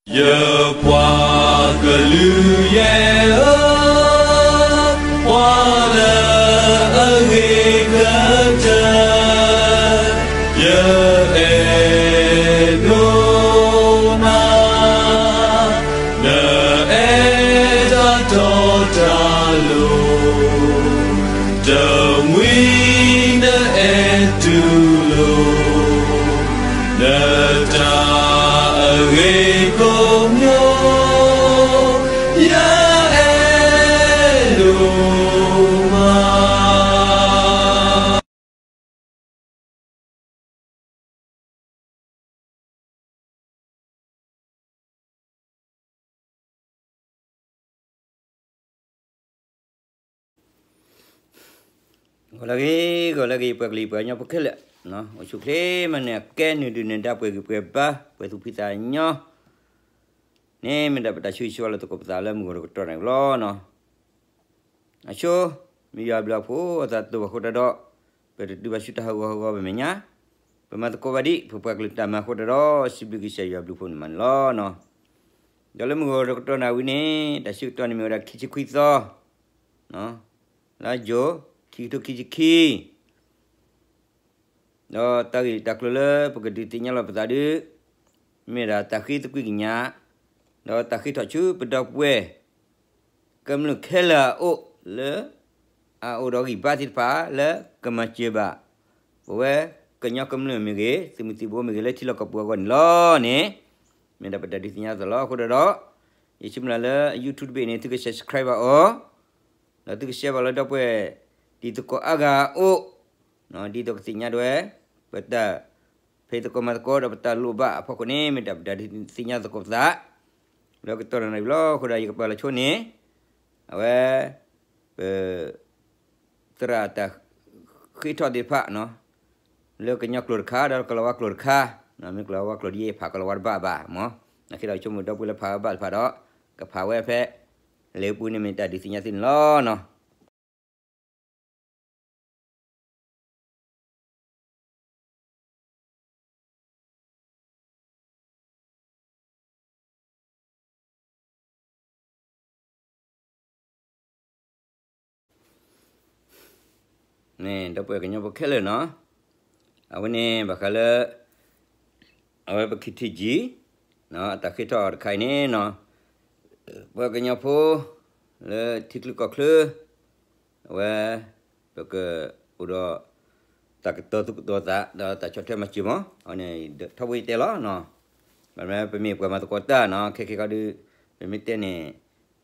ယပှၤကလုာ်ယဲၢ်ဧၢ, ပှၤလၢအဂ့ၤကတၢၢ်, ယအဲၣ်ဒိးနၤ, နအဲၣ်တၢ်တီတၢ်လိၤ, တမှံၤနအဲၣ်တူၢ်လိာ် နတၢ်အဂ့ၤကိးမံၤ, ယအဲၣ်ဒိးမး. ဂီၤလၢအဂ့ၤ, ဂီၤလၢအဂ့ၤ ပှၤကလုာ်ပှၤကညီဖိခဲလၢာ်, အိၣ်ဆူၣ်ချ့မးန့ၣ် အကဲနုာ်ဒုးနုာ်ဒါ ပှဲၤဂံၢ်ပှဲၤဘါ ပှဲၤသူၣ်ဖှံသးညီ န့ၣ်မ့ၢ်ဒၣ်ပတၢ်ဆၢဂ့ၤဆၢဝါလၢသကိးပသးလၢမုၢ်ဂီၤတကတီၢ်န့ၣ်လီၤ. အဆိ မ့ၢ်ယွၤအဘျုးအဖှိၣ်အသးတအိၣ်ဘၣ်အဃိတၢ်ဒီး ပတတုၤဘၣ်ဆူတၢ်ဟးဂီၤဟးဂီၤပမဲာ်ညါ, ပမၤသကိးဘၣ်ဒံး ပပှၤကလုာ်တၢ်မၤအဃိတၢ်ဒီး စံးဘျုးကစၢ်ယွၤအဘျုးအဖှိၣ်န့ၣ်မးန့ၣ်လီၤ. ဒီးလၢမုၢ်ဂီၤတကတီၢ်န့ၣ်ဝံၤန့ၣ် တၢ်ဆၢကတီၢ်န့ၣ်မ့ၢ်ဝဲဒၣ်ခံဆံခွံသီ လါယူၤ ခံကထိခံဆံခံ ဒီးတၢ်ဂ့ၢ်တၢ်ကျိၤလၢပကဒုးသ့ၣ်ညါလီၤပသးဒုး မ့ၢ်ဒၣ်တၢ်ဃ့သကွံာ်ကညး ဒီးတၢ်ဃ့ထီၣ်ဆူပဒီပုၢ်ဝဲၢ် ကမျၢၢ်ခဲလၢာ်အအိၣ်လၢ အအိၣ်ဒီးဂံၢ်ဘါသ့ၣ်တဖၣ်လၢကမၤစၢၤဘၣ် ပဝဲကညီကမျၢၢ်မ့ၢ်ဂ့ၤ သုးမုၢ်သံၣ်ဘိမ့ၢ်ဂ့ၤ လၢထံလီၢ်ကီၢ်ပူၤအဂီၢ်န့ၣ်လီၤန့ၣ် မ့ၢ်ဒၣ်ပတၢ်ဒုးသ့ၣ်ညါသးလီၤ. အဃိတၢ်ဒီး ယဆိကမိၣ်လၢ YouTube တဘ့ၣ်န့ၣ် သုက subscribe ဘၣ်အီၤ ဒီးသုက share ဘၣ်လၢဒီပုၢ်ဝဲၢ် တံၤသကိးအါဂၤအအိၣ် ဒ်သိးကသ့ၣ်ညါဒွဲ ပတၢ်ဖံးသကိးမၤသကိးဒီးပတၢ်လိၣ်ဘၣ်အဖီခိၣ်န့ၣ် မ့ၢ်ဒၣ်ပတၢ်ဒုးသ့ၣ်ညါသကိးပသး လၢကတီၢ်နၣ်ရံၣ်လီၤ. အဃိဒီးယကပာ်လီၤဆိန့ၣ် အဝဲ ပ သရၣ်တၢ်ဃ့ထီၣ်သ့ၣ်တဖၣ် လၢကညီကျိာ်တခါ ဒီးကလီၤဝါကျိာ်တခါ, မ့ၢ်ကလီၤဝါကျိာ်ဒ်ယဖးကလီၤဝါတဘၣ်ဘၣ်မး, နကဒီးဆိကမိၣ်ဒီပုၢ်ဝဲၢ်လၢဖးဝဲဘၣ်တဖၣ်ဒီး ကဖးဝဲဖဲ လၢပူၤန့ၣ်မ့ၢ်တၢ်ဒုးသ့ၣ်ညါသုန့ၣ်လီၤ. န့ၣ် ဒီပုၢ်ဝဲၢ်ကညီဖိခဲလၢာ်နီၤ, အဝဲန့ၣ်ဘၣ်ဃးလၢ အဝဲပ KTG အတၢ်ဃ့ထီၣ်တခါအံၤန့ၣ်နီၤ, ပှၤကညီဖိ လၢထံချၢကီၢ်ချၢ အဝဲ ပကအိၣ်ဒီး တၢ်ကတီၤသူၣ်ကတီၤသး ဒီးတၢ်ဆီၣ်ထွဲမၤစၢၤမး, အဝဲန့ၣ် ထီဘိယတဲလီၤနီၤ, ဘၣ်မနုၤပမ့ၢ်ပှၤမၤသကိးတၢ်နီၤ, ခဲခဲခီဒုး ပမ့ၢ်တဲန့ၣ်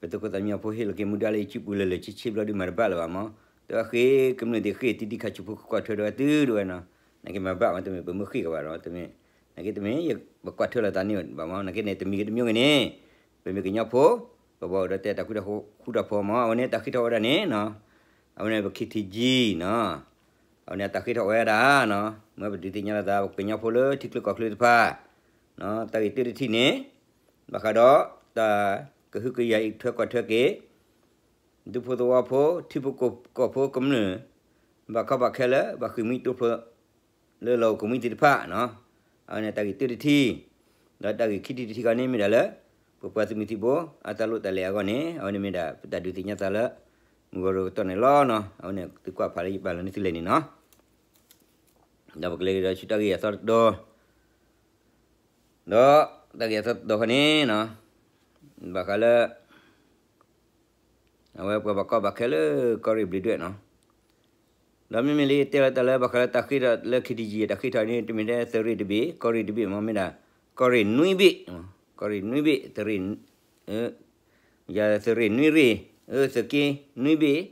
ပသုးခိၣ်သးမံအီၤဖိဟ့ၣ်လီၤက့ၤမူဒါလၢယစုပူၤလၢာ်လၢာ်ဆ့ဆ့ဘျီဒုးမၤတဘၣ်လၢၤဘၣ်မး, တၢ်ဃ့ကမျၢၢ်သ့ၣ်ဃ့ၢ်တံၢ်တံၢ်ခါဆူးဖိကွၢ်ထွဲဒီးဝဲတုၤဒိၣ်ဝဲနီၤ, နာ်က့မၤဘၣ်မး တမ့ၢ်ပမ့ၢ်ဃ့ၢ်ကဘၣ်ဒီး တမ့ၢ် နာ်က့တမ့ၢ် ပကွၢ်ထွဲလိာ်သးန့ၢ်ဘၣ်မး, နာ်က့န့ၣ် တမံၤဂ့ၤတမံၤဂ့ၤန့ၣ် ပမ့ၢ်ကညီဖိ ပဘၣ်အိၣ်ဒီးတဲတၢ်ဃူတၢ်ဖိးဃူတၢ်ဖိးမး, အဝဲန့ၣ်တၢ်ဃ့ထီၣ်ဝဲဒၣ်န့ၣ်နီၤ, အဝဲန့ၣ်ပ KTG နီၤ, အဝဲန့ၣ်တၢ်ဃ့ထီၣ်ဝဲဒၣ်နီၤ, မ့ၢ်ပဒုးသ့ၣ်ညါလိာ်သး ပကညီဖိလၢထံချၢကီၢ်ချၢတဖၣ် တၢ်ဂ့ၢ်တၢတထံၣ်န့ၣ် ဘၣ်ဃးဒီး တၢ်ကဟုကယာ်အံးထွဲကွၢ်ထွဲက့ၤ ဒူဖိသဝီဖိ ထံဖိကီၢ်ဖိကမျၢၢ် ဘၣ်ကီဘၣ်ခဲလၢ ဘၣ်ဃ့ၢ်မှံဟးဖျိး လၢလီၢ်အိၣ်ကမှံသ့ၣ်တဖၣ်နီၤ, အဝဲန့ၣ်တၢ်ဂ့ၢ်တၢတထံၣ်, ဒီးတၢ်ဂ့ၢ်ခံထံၣ်တထံၣ်ဃီန့ၣ်မ့ၢ်ဒၣ်လၢ ပပှၤသုးမုၢ်သံၣ်ဘိ အတၢ်လိၣ်တၢ်လဲၤအဂီၢ်န့ၣ် အဝဲန့ၣ်မ့ၢ်ဒၣ်ပတၢ်ဒုးသ့ၣ်ညါသးလၢ မုၢ်ဂီၤရိၤကတီၢ်န့ၣ်လီၤနီၤ, အဝဲန့ၣ်သုကွၢ်ဖးလၢယပာ်လီၤန့ၢ်သုလဲၣ်န့ၣ်နီၤ, ဒီးပကလဲၤကဒီးဆူတၢ်ဂ့ၢ်အသီတတီၤ ဒီးတၢ်ဂ့ၢ်အသီတတီၤဃီန့ၣ်နီၤ, ဘၣ်ဃးလၢ အဝဲပှၤဘၣ်ကီဘၣ်ခဲလၢကီၢ်ရ့ၣ်ဘျံးဒွဲၣ်နီၤ, ဒီးမ့မ့ၢ်လၢယတဲလီၤတၢ်လၢဘၣ်ဃးလၢတၢ်ဃ့ထီၣ်လၢ KTG တၢ်ဃ့ထီၣ်န့ၣ် တမ့ၢ်ထဲသုးရ့ၣ်တဘ့ၣ် ကီၢ်ရ့ၣ်တဘ့ၣ်မး မ့ၢ်ဒၣ် ကီၢ်ရ့ၣ်နွံဘ့ၣ်, ကီၢ်ရ့ၣ်နွံဘ့ၣ် သုးရ့ၣ် ယသုးရ့ၣ်နွံရ့ၣ်, သုးက့နွံဘ့ၣ်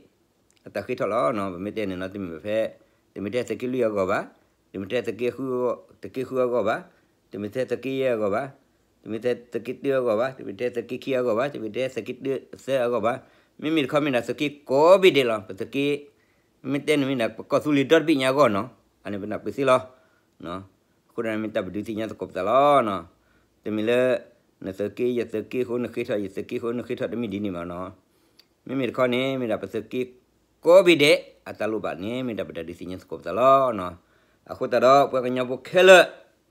အတၢ်ဃ့ထီၣ်လီၤနီၤ, ပမ့ၢ်တဲန့ၣ်နီၤ တမ့ၢ်ဖဲ တမ့ၢ်ထဲသုးက့လွံၢ်အဂီၢ်ဘၣ်, တမ့ၢ်ထဲသုးက့ဃု သုးက့ဃုအဂီၢ်ဘၣ်, တမ့ၢ်ထဲသုးက့ယဲၢ်အဂီၢ်ဘၣ်, တမ့ၢ်ထဲသုးက့တၢအဂီၢ်ဘၣ်, တမ့ၢ်ထဲသုးက့ခံအဂီၢ်ဘၣ်, တမ့ၢ်ထဲသုးက့သၢအဂီၢ်ဘၣ်, မ့မ့ၢ်တခီမ့ၢ်ဒၣ်သုးက့ကိးဘ့ၣ်ဒဲးလီၤ, ပသုးက့ မ့ၢ်တဲန့ၣ်မ့ၢ်ဒၣ်ပကီၢ်သူလ့ၤဒီတဘ့ၣ်ညါအဂီၢ်နီၤ, အန့ၣ်ပနၢ်ပၢၢ်သ့လီၤ. အဃိဒီးမ့ၢ်တၢ်ပဒုးသ့ၣ်ညါသကိးပသးလီၤ. တမ့ၢ်လၢ နသုးက့ယသုးက့အဃိ နဃ့ထီၣ်ယသုးက့အဃိ နဃ့ထီၣ်တမ့ၢ်ဒ်န့ၣ်ဘၣ်နီၤ. မ့မ့ၢ်တခီန့ၣ် မ့ၢ်ဒၣ်ပသုးက့ကိးဘ့ၣ်ဒဲး အတၢ်လိၣ်ဘၣ်န့ၣ် မ့ၢ်ဒၣ်ပတၢ်ဒုးသ့ၣ်ညါသကိးပသးလီၤ. အဃိသတးဒီး ပှၤကညီဖိခဲလၢာ်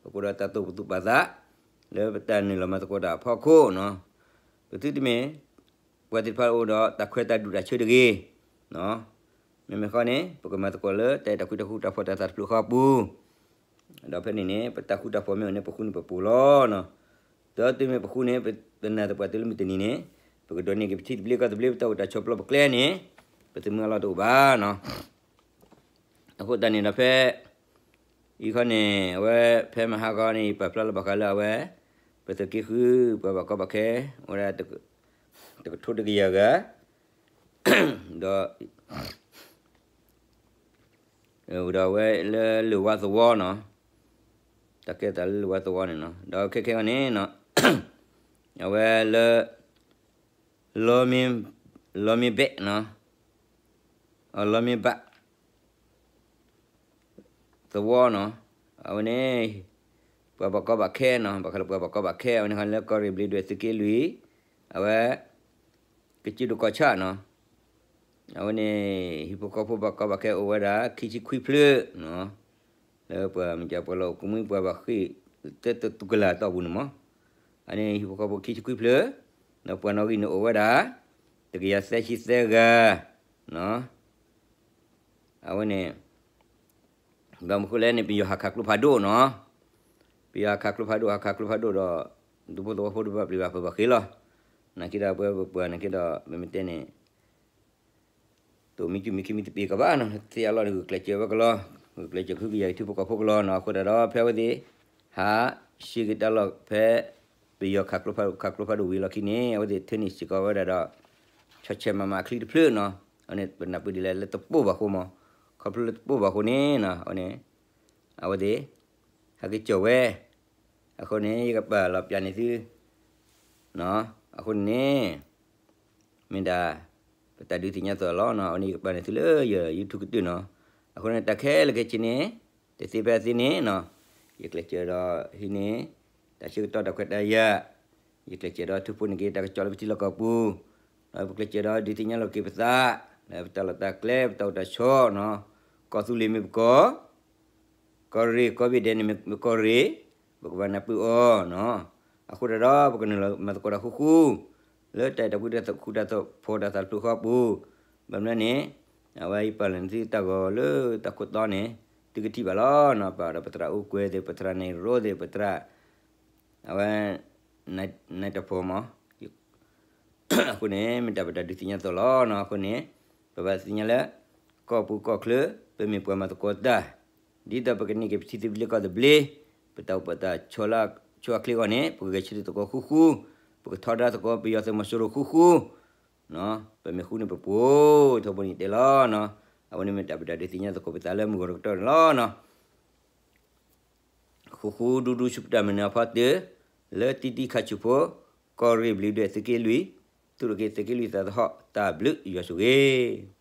ပကအိၣ်ဒီးတၢ်သူၣ်ပသူၣ်ပာ်သး လၢပတၢ်နုာ်လီၤမၤသကိးတၢ်အဖီခိၣ်နီၤ, ပသုတမ့ၢ် ပှၤသ့ၣ်တဖၣ်အိၣ်ဒီးတၢ်ခွဲးတၢ်ဒူၣ်တၢ်ဆၢတဂ့ၤ, မ့မ့ၢ်ဃီန့ၣ် ပကမၤသကိးလၢတၢ်အဲၣ်တၢ်ကွံတၢ်ဃူတၢ်ဖိးတၢ်သးတဖျၢၣ်ဃီအပူၤ, ဒီးဖဲန့ၣ်န့ၣ် ပတၢ်ဃူတၢ်ဖိးမ့ၢ်အိၣ်န့ၣ် ပဃူန့ၣ်ပပိာ်လီၤနီၤ, ဒီးတုၤမ့ၢ်ပဃူန့ၣ် ပနာ်သပှၢ်တုၤလၢမုၢ်တနံၤန့ၣ် ပကဒိးန့ၢ်က့ၤပထံသဘျ့ကီၢ်သဘျ့ ပတၢ်အိၣ်တၢ်ဆိးပျီပကျဲန့ၣ် ပသမုအလီၢ်တအိၣ်ဘၣ်နီၤ. အဃိသတးန့ၣ်ဒီးဖဲ အံၤခီန့ၣ် အဝဲဖဲမဟါခီန့ၣ် ယပာ်ဖျါလၢဘၣ်ဃးလၢအဝဲ ပသုးက့ဃု ပှၤဘၣ်ကီဘၣ်ခဲ အိၣ်ဝဲဒၣ် တကထိတကယၤဂၤ ဒီး ဒီးအဝဲလၢလၢၢ်ဝါသဝီနီၤ, တၢ်ကဲသးလၢလၢၢ်ဝါသဝီန့ၣ်နီၤ, ဒီးခဲခဲအံၤန့ၣ်နီၤ အဝဲလၢ လီမ့ လီမ့ဘဲၣ်နီၤ, အလီမ့ဘၣ် သဝီနီၤ, အဝဲန့ၣ် ပှၤဘၣ်ကီဘၣ်ခဲနီၤ, ဘၣ်ဃးလၢပှၤဘၣ်ကီဘၣ်ခဲ အဝဲန့ၣ်ခီလၢကီၢ်ရ့ၣ်ဘျ့းဒွဲၣ်သုးက့လွံၢ်, အဝဲ ကစၢၢ်ဒိၣ်ကီၢ်ဆၣ်နီၤ, အဝဲန့ၣ် ဟံၣ်ဖိဃီဖိဘၣ်ကီဘၣ်ခဲအိၣ်ဝဲဒၣ်ခံဆံခွံဖျၢၣ်နီၤ, လၢပှၤမ့ၢ်ကပှၤလီၢ်အိၣ်ကမှံပှၤဘၣ်ဃ့ၢ် တၢ်တတူၢ်ကလာ်တီၢ်ပူၤန့ၣ်မး, အန့ၣ်ဟံၣ်ဖိဃီဖိခံဆံခွံဖျၢၣ်, ဒီးပှၤနီၣ်ဂံၢ်န့ၣ်အိၣ်ဝဲဒၣ် တကယၤသၢဆံသၢဂၤနီၤ, အဝဲန့ၣ် ဘၣ်မနုၤဃိလဲၣ်န့ၣ် ပယီၤဟးခးကျိဖးဒိၣ်နီၤ, ပယီၤဟးခးကျိဖးဒိၣ် ဟးခးကျိဖးဒိၣ်ဒီး ဒူဖိသဝီဖိတဘၣ်ပျံၤဘၣ်ဖုးဘၣ်ဃ့လီၤ, နာ်က့ဒီးပဝဲပပှၤနာ်က့ဒီး မ့မ့ၢ်တဲန့ၣ် တအိၣ်မံကၠူၣ်မံခံမံသပ့ၤကဘၣ်နီၤ, သ့ၣ်အလီၢ်န့ၣ် ဂုာ်ကျဲးစၢးဝဲကလီ, ဂုာ်ကျဲးစၢးကဟုကယာ်ထံဖိကီၢ်ဖိကလီနီၤ, အဃိသတးဒီးဖဲအဝဲသ့ၣ် ဟး ရှဲက့ၤတၢ်လီၢ်ဖဲ ပယီၤခးကျိဖးဒိၣ် ခးကျိဖးဒိၣ်ဝံၤလီၢ်ခံန့ၣ် အဝဲသ့ၣ်ထုးန့ၢ်စ့ၢ်ကီးဝဲဒၣ်ဒီး ဆီၣ်ဆဲးမၤမၤအချံတဖျၢၣ်နီၤ, အဝဲန့ၣ် ပနၢ်ပၢၢ်ဒ်လဲၣ်လၢတပိၢ်ဘၣ်အဃိမး, ခီဖျိလၢတပိၢ်ဘၣ်အဃိန့ၣ်နီၤ, အဝဲန့ၣ် အဝဲသ့ၣ် ဟဲက့ၤကၠီၣ်ဝဲ, အဃိန့ၣ် ယကပာ်လီၤပျၢ်န့ၢ်သု အဃိန့ၣ် မ့ၢ်ဒၣ် ပတၢ်ဒုးသ့ၣ်ညါသိးလီၤနီၤ, အဝဲန့ၣ်ယကပာ်န့ၢ်သုလၢယ YouTube ကတၢၢ်နီၤ, အဃိန့ၣ် တၢ်ခဲလၢာ်ခဲဆ့န့ၣ် တသ့ဖဲအသ့န့ၣ်နီၤ, ယကျဲးစၢးဒီးဟံးန့ၢ် တၢ်ဆၢကတီၢ်တၢ်ခွဲးတၢ်ယာ်, ယကျဲးစၢးဒီးထုးဖှိၣ်န့ၢ်က့ၤတၢ်ကစီၣ်လၢပထံလီၢ်ကီၢ်ပူၤ, ဒီးပကျဲးစၢးဒီးဒုးသ့ၣ်ညါလိာ်က့ၤပသး လၢပတၢ်လီၢ်တၢ်ကျဲ ပတၢ်အိၣ်တၢ်ဆိးနီၤ, ကီၢ်သူလ့ၤမ့ၢ်ပကီၢ် ကီၢ်ရ့ၣ် ကီၢ်ဘ့ၣ်ဒဲးန့ၣ်မ့ၢ်ကီၢ်ရ့ၣ်, ပကဘၣ်နၢ်ပၢၢ်အီၤနီၤ, အဃိသတးဒီး ပကနုာ်လီၤမၤသကိးတၢ်ဃူဃူ လၢတၢ်အဲၣ်တၢ်ကွံတၢ်ဃူတၢ်ဖိးတၢ်သးတဖျၢၣ်ဃီအပူၤ, ဘၣ်မနုၤန့ၣ် အဝဲယပာ်လီၤန့ၢ်သုတၢ်ဂီၤလၢတၢ်ခိၣ်တီန့ၣ် သုကထံၣ်ဘၣ်လီၤနီၤ, ပာ်ဒီးပသရၣ်အိၣ်ကွဲသ့ၣ် ပသရၣ်နဲၣ်ရိသ့ၣ် ပသရၣ် အဝဲ နဲၣ်တၢ်ဖိမး အဃိန့ၣ် မ့ၢ်တၢ်ပတၢ်ဒုးသ့ၣ်ညါသိးလီၤနီၤ, အဃိန့ၣ် ပဘၣ်သ့ၣ်ညါလၢ ကီၢ်ပူၤကီၢ်ချၢ ပမ့ၢ်ပှၤမၤသကိးတၢ် ဒ်သိးပကန့ၢ်က့ၤပထံသဘျ့ကီၢ်သဘျ့, ပတၢ်အိၣ်ဖှိၣ်တၢ်ဆီၣ်အချ့အဂီၢ်န့ၣ် ပကဂဲၤဆၢထၢၣ်သကိးဃူဃူ, ပကထီဒါသကိးပယီၤသုးမီၤစိရိၤဃူဃူ, ပမ့ၢ်ဃူန့ၣ်ပပိာ်, ထီဘိန့ၣ်တဲလီၤနီၤ, အဝဲန့ၣ်မ့ၢ်တၢ်ပတၢ်ဒုးသ့ၣ်ညါသကိးပသးလၢမုၢ်ဂီၤတကတီၢ်န့ၣ်လီၤနီၤ. ဃူဃူဒူဒူဆူပတၢ်မုၢ်နံၤအဖီတၢၢ်, လၢတံတံခါဆူၣ်ဖိ, ကီၢ်ရ့ၣ်ဘျံးဒွဲၣ်သုးက့လွံၢ်, သူၣ်ထီၣ်က့ၤသုးက့လွံၢ်သးသဟီၣ်တၢ်ဘျုးယွၤဆိၣ်ဂ့ၤ